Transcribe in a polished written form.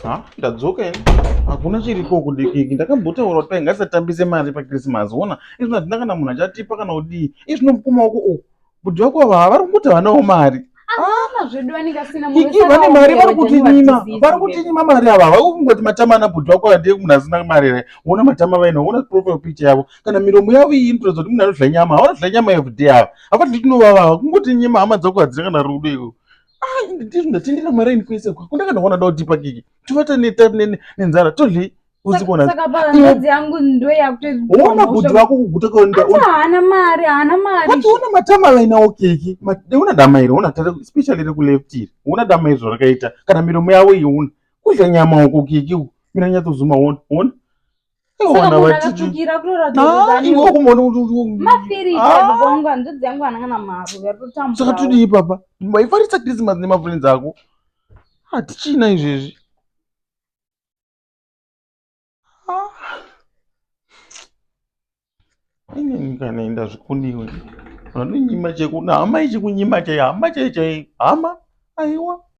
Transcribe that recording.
Ha, ndadzoka ini. Hakuna chiriko kudikiki. Ndakambotaura kuti ngasatambise mari paChristmas. Ona, izvino hatina kana munhu achatipa kana kudii. Izvino mukoma wako uku. Bhudhi wako ava vari kungoti havanawo mari. Hapana zvedu vanenge asina Kiki vane mari vari kutinyima. Vari kutinyima mari ava. Vari kungoti matama ana bhudhi wako ava ndiye munhu asina mari here. Ona matama vainawo. Ona profile picture yavo. Kana miromo yavo iyi inotoratidza kuti munhu anodya nyama. Havanodya nyama everyday ava. Havadyi chinovava. Kungotinyima hama dzako hadzina kana rudo iwe. Ah, ndizvo ndatendera mari ini kwese kwa. Kundaka ndaona da kutipa kiki. Tovata nenzara todli uzikuona. Saka pahanzvadzi yangu ndo yakutoona bhudhi vako kuguta kaenda. Haana mari, haana mari. But ona matama vainawo kiki. Ona dama iri, ona tare especially reku left iri. Ona dama iri zvarakaita. Kana miromo yavo iyi ona. Kudya nyama uko kiki. Mina nyatsozuma ona. Ona. Saka todii ipapa? Waifarisa Christmas nemafriends ako. Hatichina izvezvi. Inini kana enda zvikuniwe. Vanonyima chekuna hama ichikunyima chai hama chai chai hama aiwa.